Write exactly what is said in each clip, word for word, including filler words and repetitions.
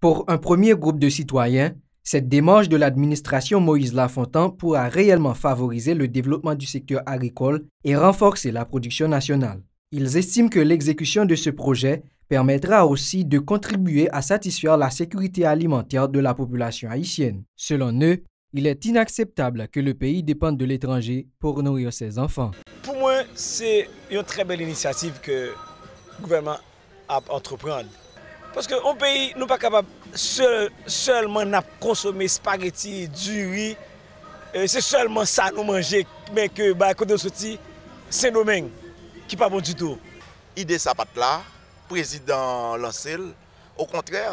Pour un premier groupe de citoyens, cette démarche de l'administration Moïse Lafontant pourra réellement favoriser le développement du secteur agricole et renforcer la production nationale. Ils estiment que l'exécution de ce projet permettra aussi de contribuer à satisfaire la sécurité alimentaire de la population haïtienne. Selon eux, il est inacceptable que le pays dépende de l'étranger pour nourrir ses enfants. Pou mwen, se yon trè bèl inisyativ ke gouvènman ap antreprann. Paske yon peyi, nou pa kapab sèl, sèlman n ap konsome espageti, diri, e se sèlman sa nou manje, men ke bay kote nou soti, Sendomeng, ki pa bon ditou. Ide sa pa t la, prezidan lanse l. Okontrè,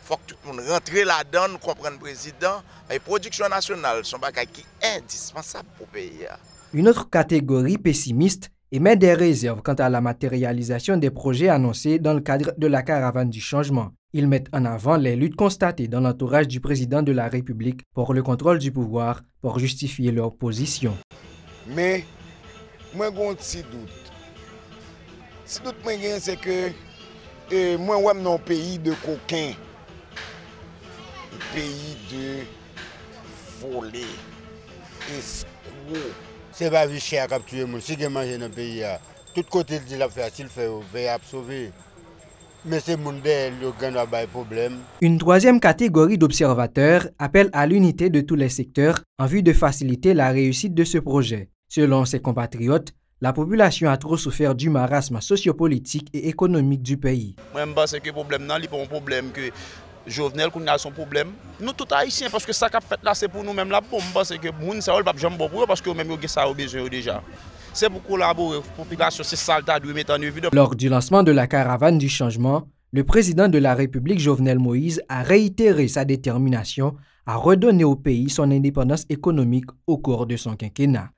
fòk tout moun rantre ladan l, konprann prezidan. E pwodiksyon nasyonal se yon bagay ki endispansab pou peyi a. Une autre catégorie pessimiste émet des réserves quant à la matérialisation des projets annoncés dans le cadre de la caravane du changement. Ils mettent en avant les luttes constatées dans l'entourage du président de la République pour le contrôle du pouvoir pour justifier leur position. Men, mwen gen yon ti dout. Ti dout mwen gen, se ke e, mwen wè m nan yon peyi de koken. Yon peyi de vole, eskwo. Se pa vi chè a k ap tiye moun. Si gen manje nan peyi a, tout kote l di l ap fè a, si l fè yo, peyi a ap sove. Men se moun dèyè l yo k gen dwa bay pwoblèm. Une troisième catégorie d'observateurs appelle à l'unité de tous les secteurs en vue de faciliter la réussite de ce projet. Selon ses compatriotes, la population a trop souffert du marasme sociopolitique et économique du pays. Mwen, m panse ke pwoblèm nan, li pa yon pwoblèm ke Jovenel kounye a se yon pwoblèm. Nou tout Ayisyen, paske sa k ap fèt la, se pou nou menm l ap bon. M panse ke moun sa yo, li p ap janm bon pou yo, paske yo menm yo gen sa yo bezwen yo deja. Se pou kolabore, popilasyon, se sa l ta dwe mete an evidans. Lors du lancement de la caravane du changement, le président de la République Jovenel Moïse a réitéré sa détermination à redonner au pays son indépendance économique au cours de son quinquennat.